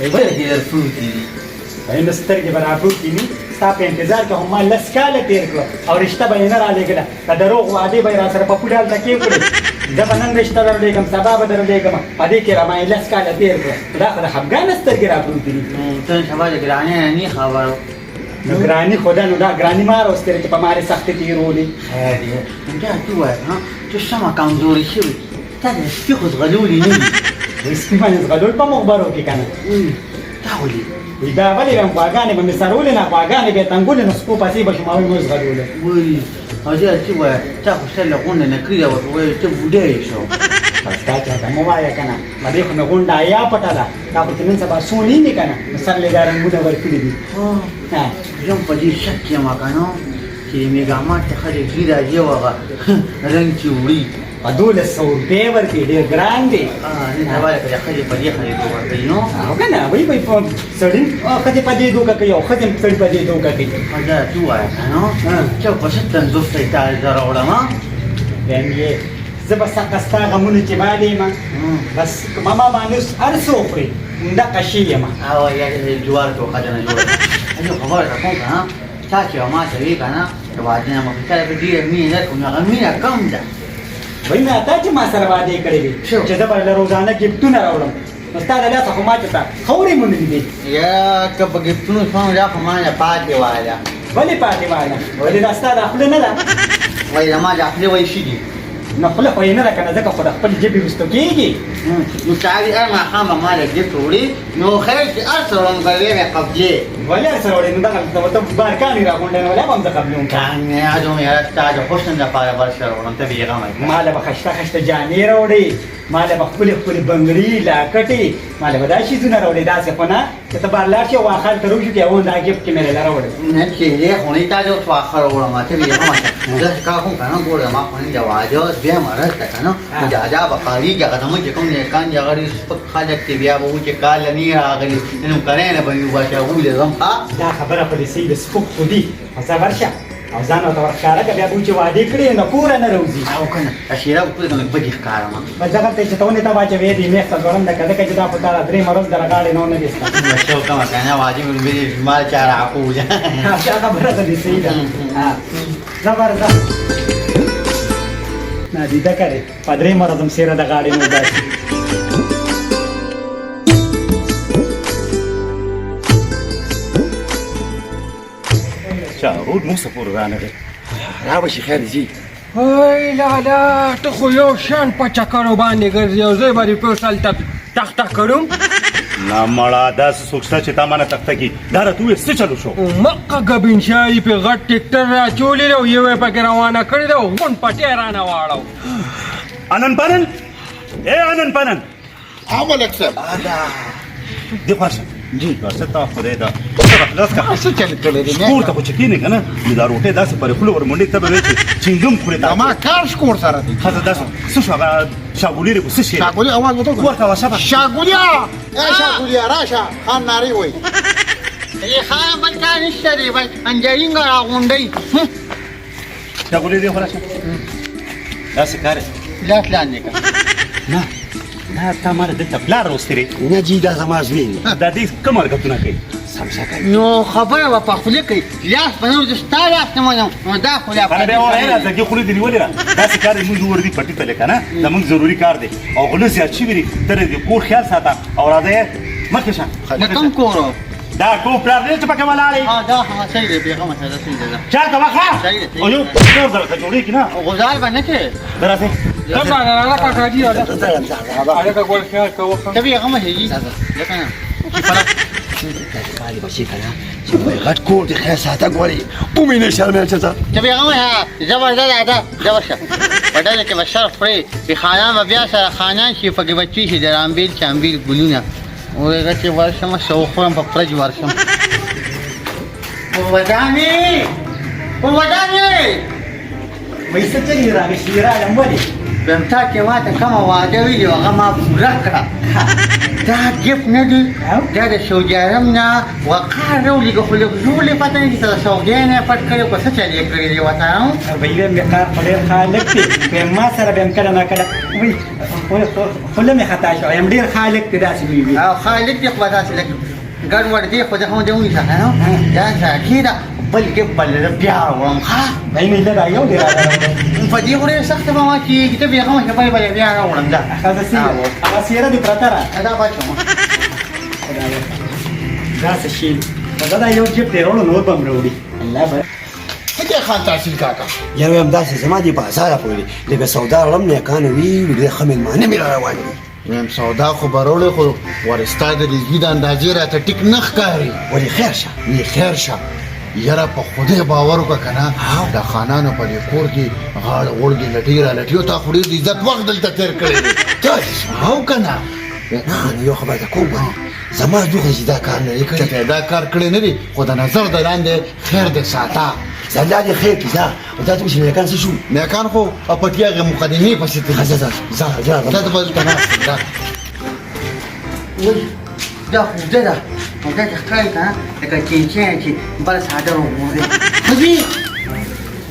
سترګې در پروتې دي. وایي نو سترګې به راپروتې ني، ستا په انتظار کې خو ما 10 کاله تېر کړه او رشته به یې نه رالېږله. د دروغ وعدې به یې راسره په پوله هلته کې کړې، زه به نن رشته درلېږم، سبا به درلېږم، په دې کې راباندې 10 کاله تېر کړه. دا خو د خفګانه سترګې راپروتې دي. ته نن سبا د ګرانۍ نه نی خبر. نو ګراني خو ده، نو دا ګراني ما راوستې ده چې په ما دې سختې تېرولې. خیر دی، دا ته ووایه ته سمه کمزورې شوې، تا د سپي خو ځغلولي نه دي؟ د سپي باندې ځغلول په مخبرو کې که نه. تا ولې؟ وایي دا ولې وایم، غواګانې به مې څرولې نه، غواګانې به یې تنګولې، نو سپو پسې به شوم، هغوی مې وځغلولې. وایي او زه ته ووایه تا خو سر له غونډه نه کړې ده، ورته وایي ته بوډۍ شو. بس دا چا ته مه وایه که نه، په دې خو مې غونډه حیا پټه ده. دا خو چې نن سبا سونې دي که نه، نو سر له دا رنګونه ورکړي دي. زه هم په دې شک کې یم که نه چې میګامات ته ښځې ږیره راځي او هغه رنګ چې وړي په 1200 روپۍ ورکړي، ډېر ګران دی. نن سبا لکه د ښځې په دې ښځې دوکه کوي نو. او که نه وایي به سړي ښځې په دې دوکه کوي او ښځې هم سړي په دې دوکه کوي. دا ته ووایه که نه چې په څه تندرستۍ تا زه راوړم؟ وایم یې زه به ستا ستا غمونو چې باندې یم، بس ما ما باندې اوس هر څه وخوري، همدغه شی یم. او یا جوار ټوخه ده نه جوړه. زه خبره در کوم که نه، چا چې ما ته ویې که نه د واده نه مخکې کله به ډېره مینه در کړم، هغه مینه کم ده. وایي نه تا چې ما سره وعدې کړې وې چې زه به له روزانه ګفټونه راوړم، نو ستا د لاسه خو ما چې ته خاورې مو نه لیدې. یا که په ګفټونو شوم، دا خو ما نه پاتې واله. ولې پاتې واله؟ ولې دا ستا د خوله نه ده؟ وایي زما د خولې وایي څه دي؟ نو خوله خو یې نه ده که نه، ځکه خو د خپل ژبې وروسته کېږي. نو سهار هر ماښام به ما له ګفټ وړي، نو خیر چې هر څه وړم که ویې مې قبلې. ولې هر څه راوړې؟ نو دغه ورته بارکانې راغونډې، نو ولې به هم زه قبلوم؟ نه زه یاره ستا د حسن لپاره بل څه راوړم، ته بېغمه یې. ما له به خشته خشته جامې راوړې، ما له به ښکلې ښکلې بنګړي لاکټې، ما له به دا شیزونه راوړې. داسې خو نه چې ته بار لاړ شې او واښه هلته روشو کې او دا ګفټ کې مې له راوړې. نه چې دې خونې ته زه اوس واښه راوړم، ته بېغمه شه. زه څه کار کوم که نه، ګوره زما خو نن د واده دویمه ورځ ده که نه، نو د ادا به ښارېږي، هغه زموږ چې کوم نیکان دي هغه ډېر سپک خلک دي، بیا به و چې کال له نه راغلي، نو کرۍ نه به مې وباسي، هغوی له ځم. ښه دا خبره خو دې صحیح ده، سپک خو دي، خو ځه ورشه او ځان ورته ورښکاره که، بیا به چې وعدې کړې نو کوره نه راوځي. او که نه اشیره به کوزه بدې ښکارم. بس دغلته یې چې ته ونې ته واچوې، دې مېخ ته ځوړنده که، ځکه چې دا خو تا درېیمه ورځ در غاړې نو نه دې ستا. څه وکړم که نه، وعدې مې ویلې ما چا راکوله. دا خبره خو دې صحیح ده. ځه ورځه نادیده کړې، په درېیمه ورځ هم سیره د غاړې نه وباسي. چا روډ موږ څه پورې رانغی را به شي، خیر دی. وای لالا ته خو یو شان په چکرو باندې ګرځې او زه به دې په هلته تخته کړم. نه مړه داسې څوک شته چې تا مانه تخته کړي؟ دا راته ووایه څه چلو شو؟ مکه ګبین شاهي پې غټ ټیکټر راچولی دی او یو یې پکې روانه کړې ده او غونډ پټی رانه واړو. انن پنن، ای انن پنن. ها ملک صاحب دې خوا شه. جی څه تا خدای دا خلاص کا څه چل کړی دی؟ شکور ته خو چې کینې که نه، نو دا روټۍ داسې پرې خوله ورمنډې ته به وایې چې چینګم خورې. تا ما کار شکور سره دی. ښځه داسې څه شو؟ هغه شاګولي دی څه شی؟ شاګولي اواز وته ورته وشه. شاګولیا، ای شاګولیا راشه، خان ناری وای. ای خان بل کار نشته دی، بس انجرینګ راغونډوي. شاګولي دی خو راشه، داسې کار لاس لاندې کړه. نه نه، تا ماله دلته پلار راوستی دی؟ نه جي، دا زما زوی دی. دا دې کوم حرکتونه کوي؟ سمسه کوي. نو خبره به په خوله کوي، لاس به نه، زه ستا لاس نه منم، نو دا خو لا کنه بیا وایه راځه، دې خولې دې نیولې ده. داسې کار دی، موږ ور دي پټي ته که نه، دا موږ ضروري کار دی او غله زیات شوي دي. ته د دې کور خیال ساته او راځه مخکې شه. د کوم کور؟ دا کوم پلار دی چې پکې ولاړ یې؟ ها دا ها صحیح دی، بېغمه شه، دا صحیح دی. چېرته وخه او یو کور درته جوړېږي نه غزار به نه کې درځې. ځه راځه کاکا جي، راځه هلکه ګل خیال کوه. ته بېغمه شې جي، ځه که نه کالي بچې که نه چې غټ کور دې خیر ساته، ګورې ومې نه شرمېږم چې ځه. ته بېغمه شه، زه به ځه، راځه زه به شه په ډله کې به سر خورې، چې خانان به بیا سره خانان شي، پکې بچي شي د رامبېل چامبېل ګلونه. ورېږه چې ورشم څه وخورم، په پرج ورشم. ودانې ودانې وایي څه چلې راغی شیرالم ولې؟ وایم تا چې ما ته کومه وعده ویلې وه هغه ما پوره کړه. دا ګفټ نه دی، دا د سعودي عرب نه وقار راولېږه، خو لږ زور یې پته نه چې د سعودي نه یې پټ کړی که څه چل یې کړی دی ورته. وایي وایم وقار خو ډېر ښه هلک دی، وایم ما سره به هم کله ناکله وایي خوله مې خطا شوه، وایم ډېر ښه هلک دی داسې مې وي. او ښه هلک دی خو به داسې لږ ګډوډ دی، خو زه هم دې ونیسه که نه دا کېده بل ګفټ به له بیا راوړم. ښه وایي مې له دا یو دی راوړی. په دې خو ډېر سخته به ما کېږي، ته بېغمه شه، بل به یې بیا راوړم. دا ښه زه هغه څېره دې پرته را دا بچوم. خدایه دا څه شی دی؟ زه دا یو جیب دی راوړو، نور به هم راوړي الله به. څه کې خان تحصیل کاکا؟ یاره وایم داسې زما دې بازاره پورې لږه سودا راوړم، نیکانو وي ډېر ښه مېلمانه مې را روان دي. وایم سودا خو به راوړې، خو ورستا د دې زوی د اندازې راته ټیک نه ښکاري. ولې خیر شه؟ وی خیر شه. یاره په خدای باور وکړه که نه د خانانو په دې کور کې غاړه غوړ دي، لټۍ را لټي، او تا خو ډېر د عزت وخت دلته تېر کړی دی. او که نه؟ نه یو خبره ته کوم، زما زوی خو چې دا کار نه دی کړی. چې دا کار کړی نه دی، خو د نظر د لاندې خیر دې ساته. الله دې خیر کړي. ځه او دا څه چې نیکان څه شو؟ نیکان خو پټي هغې مقدمې پسې تللي. ځه ځه ځه ځه ځه ته به دلته ناست یم، ځه. وای دا خو اوږده ده او داسې ښکاري که نه لکه چینچی چې بل څادر وغوړي. وایي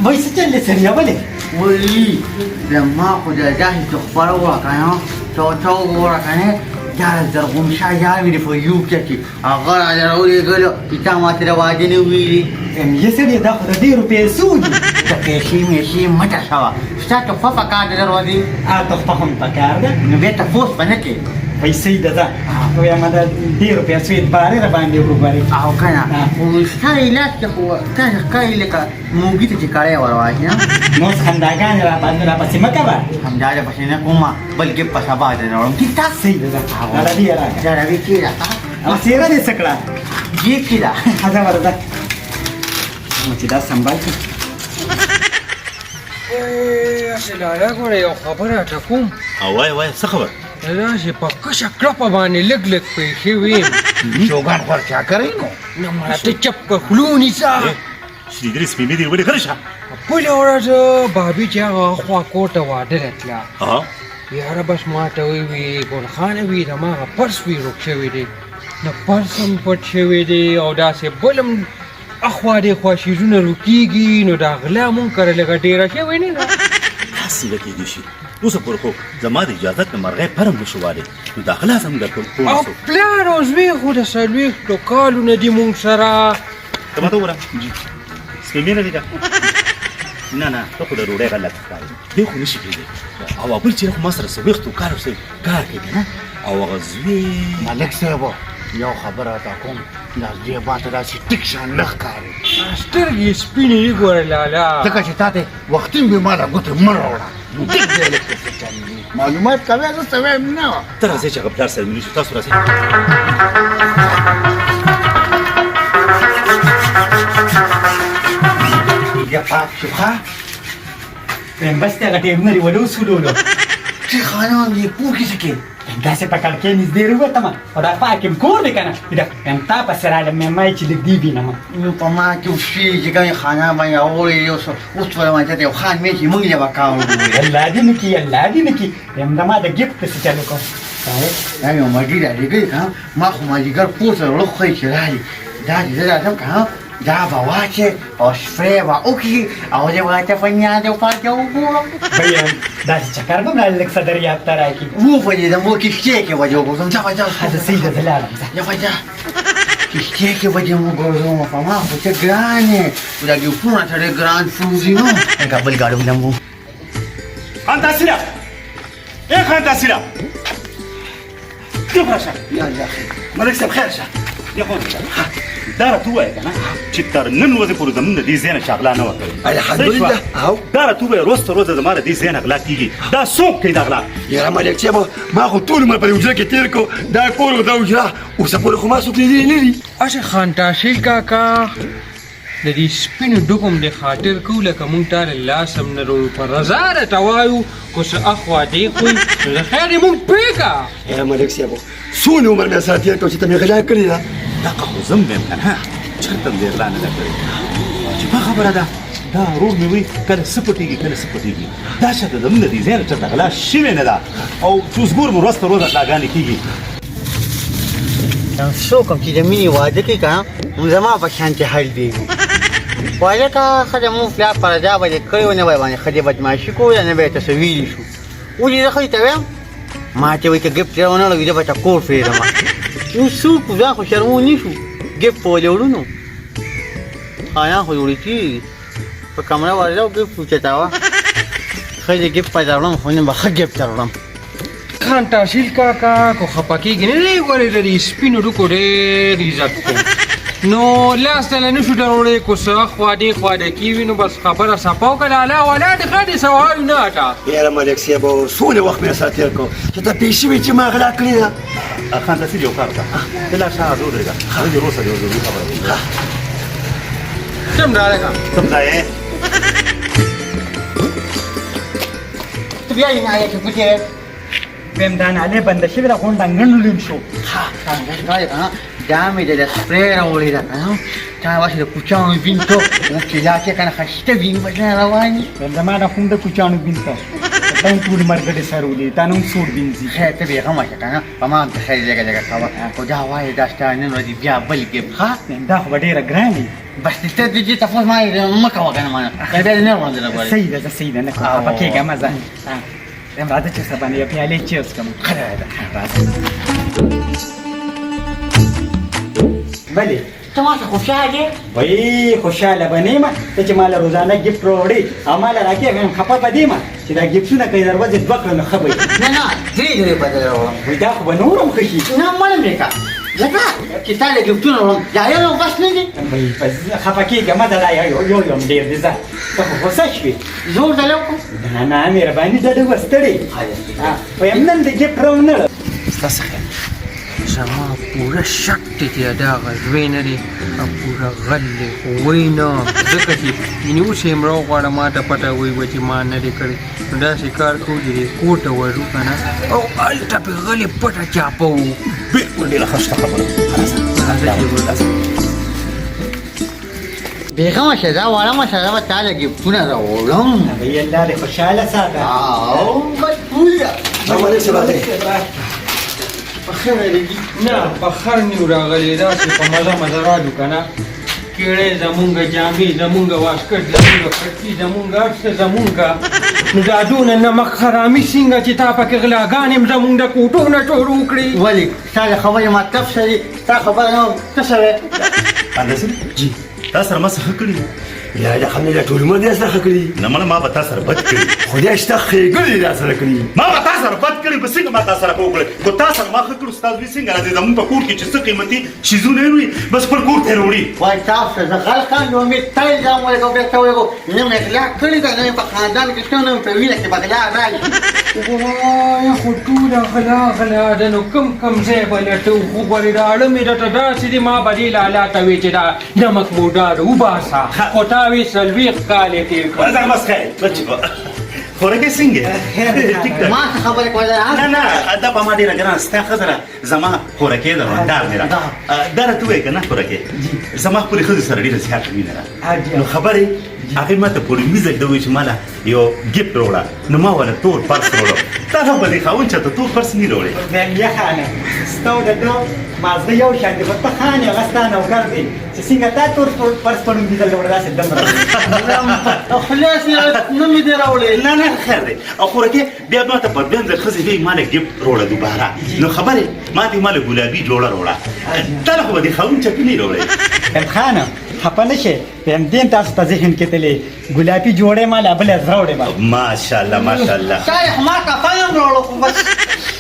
وایي څه چل دی سړیه ولې؟ وایي زما خو د داسې تحفه راوړه که نه ته وګوره که نه دا زرغون شاه یار مې دی په یو کې چې هغه راته راولېږلو چې تا ما ته د واده نه ویلي. یه سړیه دا خو د ډېرو پیسو دي. ته پیسې میسې مه ټسوه، ستا تحفه پکار ده دروازې. تحفه هم پکار ده. نو بیا تپوس به نه کوې. وایي صحیح ده، ځه وایم د ډېرو پیسو اعتبار یې راباندې وکړو ګورې. او که نه خو ستا یې لاس کې خو داسې ښکاري لکه موږي ته چې کړی ور واچي. نو اوس خنداګانې راباندې راپسې مه کوه. خندا دې پسې نه کومه، بلکې په سبا دې راوړم. ټیک ده؟ صحیح ده، ځه دا ربي یې راکړه. دا ربي کښېږده. او څېره دې څه کړه؟ جیب کې ده. ځه ورځه چې دا سنبال کړو. هسې لالا ګوره یو خبره راته کوم. وایه وایه څه خبر؟ داسې په کشه کړپه باندې لږ لږ پیښې ویم. چوګان خو چا کړی نو؟ نه مړه ته چپ که خوله ونیسه. شریدرې سپینې دي ولې غلی شه. بله ورځ بابي چې هغه خوا کور ته واده ته تله، یاره بس ما ته وایي وي ګل خانه وي زما هغه پرس وي ورک شوی دی، نو پرس هم پټ شوی دی او داسې بل هم اخوا دې خوا شیزونه ورکېږي، نو دا غلا مونږ کره لږه ډېره شوې نه ده. داسې څنګه کېدای شي؟ اوسه پورې خو زما د اجازت نه مرغۍ پرم نه شو والې، نو دا غلا زموږ کور او شو. پلار او زوی خو د 40 کالو نه دي مونږ سره. ته ماته وګوره سپینې نه دي که نه؟ نه ته خو د ډوډۍ غلط ښکارې، دی خو نشي کېدی. او بل چېرې خو ما سره 40 کالو سره کار کوي که نه، او هغه زوی. ملک صاحب یو خبره راته کوم، دا زوی ما ته داسې ټیک شان نه ښکاري. سترګې یې سپینې دي ګوره لالا. ځکه چې تا ته وختي مې ما له ګوتې مه راوړه. ټیک دی لږ څه چل دی. معلومات کوې زه څه وایم نه. ته راځئ چې هغه پلار سره مې نیسو، تاسو راځئ. بیا پاک شو. ښه وایم بس دی هغه ټیرونه دې ولې وسولولو؟ چې خانان یې کور کې څه کوې؟ داسې په کړکۍ نږدې راووتم خو دا پاک یم کور دی که نه وایم تا پسې رالم، مې ما یې چې لږ دې وینم. نو په ما کې وشي چې کومې خانان باندې راوړې یو څه اوس به ما ته یو خان مې چې موږ له به کار وګوري. الله دې نه کړي، الله دې نه کړي. وایم د ما د ګفټ پسې چل وکړم. دا یو مګي رالیږلی که نه، ما خو مازدیګر کور ته زړه ښویي چې رالي، دا چې زه راځم که نه دا به واچې او سپری به وکړي او زه به ورته په نیاز او پاچا وګورم. وایم داسې چکر به هم راله لږ څه دریاب ته راکړي. وپوهېدم و کښتۍ کې به دې وګرځم. ځه به ځه. ښه ځه صحیح ده، زه لاړم. ځه ځه به ځه کښتۍ کې به دې وګرځم. په ما خو ته ګران یې، دا ګیفونه ته ډېر ګران سوځي. نو لکه بل ګاډي ولمبو. خان تحصیله، ای خان تحصیله، دې خو راشه. یا الله خیر ملک صاحب، خیر شه. دې خو دا راته ووایه که نه چې تر نن ورځې پورې زمونږ د دې ځای نه چا غلا نه وه کړې. الحمدلله. او دا راته ووایه ورځ تر ورځې زما د دې ځای نه غلا کېږي، دا څوک کوي دا غلا؟ یاره ملک صاحب ما خو ټول عمر په دې حجره کې تېر کړو، دا کور او دا حجره اوسه پورې خو ما څوک لیدلي نه دي. هسې خان تحصیل کاکا د دې سپینو ډوکو هم دې خاطر کوو، لکه مونږ تا له لاس هم نه راوړو، په رضا درته وایو که څه اخوا دې خوی نو د خیر یې مونږ پرې کړه. یاره ملک صاحب څونه عمر مې سره تېر کړو چې ته مې غلا کړې ده. دغه خو زه هم وایم که نه چېرته هم دې غلا نه ده کړې. عجیبه خبره ده. دا ورور مې وایي کله څه پټېږي کله څه پټېږي، دا چېرته زمونږ د دې ځای نه چېرته غلا شوې نه ده، او چې اوس ګورم ورځ تر ورځه غلاګانې کېږي. څوک هم چې د مینې واده کوي که نه، نو زما په شان چې حل دی وي. واده که ښځه مونږ پلار په رضا به دې کړې وه، نه به یې باندې ښځې بدماشي کوله، نه به یې ته څه ویلي شو. ولې زه ښځې ته وایم، ما ته وایي که ګفټ یې ونه وړوي زه به ته کور پرېږدم. نو څوک ځان خو شرمو نه شو، ګفټ په ولې وړو؟ نو خانان خو جوړې کېږي دي، په کمره ورځه او ګفټ اوچتاوه. ښځې ګفټ په دروړم، خو نن به ښه ګفټ دروړم. خان تحصیل کاکا کو خپه کېږي نه دی، ولې د دې سپینو ډوکو ډېر عزت کوم، نو لاس ته له نه شو دروړی، کو څه خوا دې خوا دې کېوي، نو بس خبره صفا وکړه. لالا ولا دې ښه دې سوال نه اټه. یاره ملک صاحب، څونه وخت مې سره تېر کړ چې ته پېښ شوې چې ما غلا کړې ده. خان تحصیل یو کار وکړه، ته لاړ شه، هغه ودرېږه، زه دې ورور سره یو ضروري خبره کوم. کوم راغله؟ کوم ځای؟ ته بیا یې نه کې کوچې ویم دا نالې بنده شوې ده، غونډه انګڼ لوند شو. دا مې د سپری راوړې ده که نه، تا واسې د کوچانو بینتو او چې لا کې که نه ښایسته ویني به ځان روان وي. ویم زما نه هم د کوچانو بینته ته هم ټول مرګړې سر ولې تا نه هم سوړ بینځي. خیر ته بېغمه شه که نه، په ما هم ته خیر لږه لږه کوه، خو دا وایې دا ستا نن ورځې بیا بل ګیب. ښه دا خو به ډېره ګرانه وي. بس ته د دې تپوس ما مه کوه که نه، ما نه بیا دې نه وړاندې لګولې. صحیح ده، صحیح ده، نه کوم، خفه کېږه مه ځه. یم راځه چې سبا نه یو پیالې چای وڅښم. ښه ده. راځه. بلې ته ما ته خوشحال یې؟ وایي خوشحاله به نه یم، ته چې ما له روزانه ګفټ راوړې او ما له راکې، وایم خفه به دې یم چې دا ګفټونه که یې دروازې دوه کړه نو ښه به وي. نه نه، درې درې به در راوړم. وایي دا خو به نور هم ښه شي. نه مړه مې کړه، ځکه چې تا له ګفټونه راوړم دا یو یو بس نه دي. وایي بس خفه کېږه مه، دا یو یو هم ډېر دی، ځه ته خو غوسه شوې. زور دله وکړم؟ نه نه، مهرباني ډډه وه ستړې. وایم نن د ګفټ راونه. ستا څه خیال؟ زما پوره شک دی چې دا هغه زوی نه دی او پوره غل دی، خو وایي نه، ځکه چې یعنې اوس یې هم راوغواړه ما ته پته وایي به چې ما نه دی کړی. نو داسې کار کوو چې دې کور ته ورځو که نه، او هلته پرې غلې پټه چاپه وو. بالکل ډېره ښه خبره. راځه چې ورځو. بېغمه شه، دا واړه مه شه، زه به تا له ګفټونه راوړم. وایي الله دې خوشحاله ساته. او بس پوره. ملک صاحب راغلی. په خیر راغلی؟ نه، په خر نیو راغلی، داسې په مزه مزه رالو که نه. کیړی زمونږ، جامې زمونږ، واسکټ زمونږ، پټکي زمونږ، هر څه زمونږ. نو دا دونه نمک حرامي څنګه چې تا پکې غلاګانې هم زمونږ د کوټو نه شروع کړې؟ ولې ستا د خبرې مطلب څه دی؟ ستا خبره نه وم، ته څه وایې؟ اندازه جی تا سره ما څه ښه کړي؟ یاره دا خنده ټول عمر دې سره ښه کړي. نه منه، ما به تا سره بد کړي. خدای شته ښېګڼې دې را سره کړي. ما به تا سره بد کړي، په څنګه ما تا سره ښه وکړی؟ خو تا سره ما ښه کړو، ستا زوی څنګه راځي زموږ په کور کې چې څه قیمتي څیزونه یې وي بس خپل کور ته یې راوړي. وایي تاسو ته زه غل خان یم، مې تا الزام ولګاوه، بیا ته ولګاو، نه مې غلا کړې ده، نه مې په خاندان کې شته، نه مې په وینه کې به غلا راشي. وایه خو ټوله غلا غلا ده، نو کوم کوم ځای به لټوو؟ خو ګورې دا اړه مې درته داسې دي، ما به دې لالا ته وې چې دا نمک موډار وباسه، خو تا وې 40 کاله یې تېر کړ. بس بس خیر، بس چې خورکې څنګه ټیک ده؟ ما څه خبرې کولې؟ نه نه، دا په ما ډېره ګرانه ستا ښځه ده، زما خورکې ده، دا مې را دا راته ووایه که نه خورکې، زما خپلې ښځې سره ډېره زیاته مینه ده. نو خبرې هغې ما ته په لومړي ځل ده وویل چې ما له یو ګفټ راوړه، نو ما وله تور پرس راوړو. تا خو به دې خاوند چاته تور پرس نه راوړی؟ وایم یه خانه، ستا او د ده مازغه یو شان دي، خو ته خان یې، هغه ستا نوکر دی، چې څنګه تا تور پرس په لومړي ځل راوړی داسې دم راوړی. خلاص نه مې دی راوړی. نه نه خیر دی. او خورکې بیا ما ته په دویم ځل ښځې ویل ما له ګفټ راوړه دوباره، نو خبرې ما دې ما له ګلابي جوړه راوړه، تا له خو به دې خاوند چاته نه راوړی؟ وایم خانه خفه نه شې، وایم دې تاسو ته ذهن کې تللی ګلابي جوړې ما لا بله راوړې به. ماشاءالله ماشاءالله. تا یې خو ما کفن هم راوړو خو بس.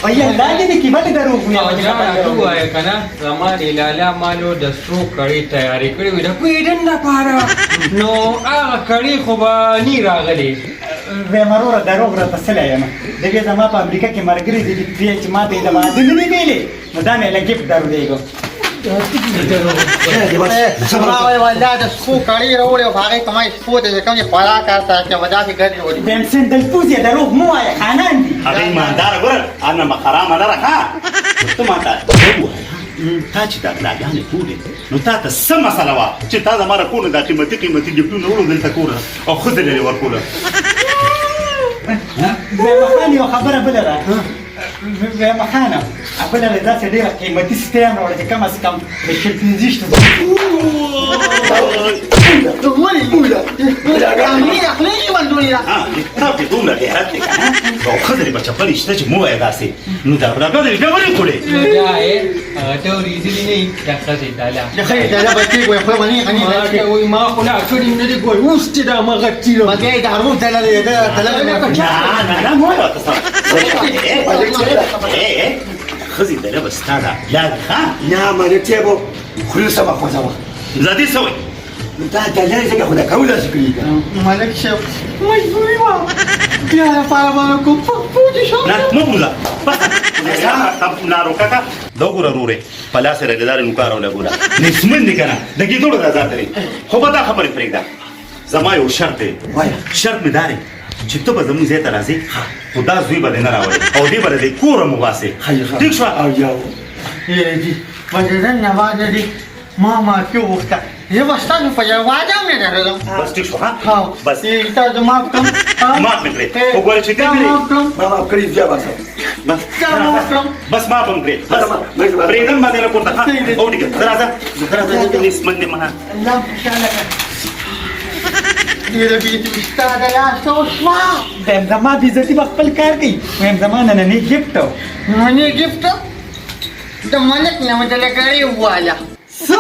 وایي الله دې دې کې ولې دروغ وایې؟ او جانه ته ووایه که نه، زما دې لالا مالو د سرو کړې تیارې کړې وې د کویډن لپاره، نو هغه کړې خو به نی راغلې. وایم وروره دروغ راته څه یم، د دې زما په امریکا کې ملګري دي چې ما ته یې د واده نه دي ویلي، نو دا مې له ګفټ درولېږو. ما وایي والله د سپو کړې راوړې او هغې که ما یې سپو ته چې کوم خوراک هلته چې به داسې ګرځي ولي. وایم سندل پوزې دروغ مه وایه، خانان دي. هغه ایمانداره ګوره، انا مخرامه لره ښه، ته ما ته ووایه. تا چې دا غلاګانې کولې نو تا ته څه مسله وه چې تا زما د کور نه دا قیمتي قیمتي ګفټونه وړو دلته کور او ښځې لرې ورکوله؟ زیمه خان یو خبره بله ده، زیمه خانه بله ده، داسې ډېره قیمتي سپی هم راوړه چې کم از کم د 20 25. تا پې دومره غیرت دی که نه، او ښځې دې په چپلې شته چې مه وایه داسې، نو دا غلاګانې دې بیا ولې کولې؟ نو دا یې هغه ته اورېدلي نه د ښځې دله، د ښځې دله به چې ګویا خو ونی غنی. ما ته وایي ما خو لا کړي نه دي، ګویا اوس چې دا مغه تیرم مګې د هرو دله دی، دا دله. نه نه نه، مه وایه ورته. ښځې دله به ستا ده لا ښه؟ نه ملک صاحب، خوله سمه خوځوه. زادي څه وایي؟ نو دا دله ځکه خو دا کول داسې کړي. ملک صاحب، مجبوري وه، بیا لپاره باندې کوم پوه شم. نه، مه بوځه، بس نارو کاکا دا وګوره روره، په لاس یې راګدارې نو کار ولګوله نسمن دی که نه د ګیدړو د ذات دی. خو به دا خبرې پرېږده، زما یو شرط دی. وایه. شرط مې دا دی چې ته به زموږ ځای ته راځې، خو دا زوی به دې نه راولې او دې به له دې کوره مو باسې. ټیک شوه؟ او یو یې دي باندې نن نواز دي، ما معافي وغوښته، زه به ستاسو په دروازه هم نه درځم. بس ټیک شو؟ ها بس. تاسو معاف کړم؟ معاف مې کړې، خو ګوره چې دې تا کړې. معاف کړم. ما معاف کړي، بیا باسه. بس. تا معاف کړم. بس، معاف هم کړې، بس پرېږدم باندې نه کور ته. ها، او ټیک ده، راځه راځه، نسمن دې منه. الله خوشحاله کړه، ډېره بې ستا د لاسه وشوه. وایم زما بېعزتي به خپل کار کوي، وایم زما نننی ګفټ. نننی ګفټ د ملک نه مې د لګړۍ وواله. څه؟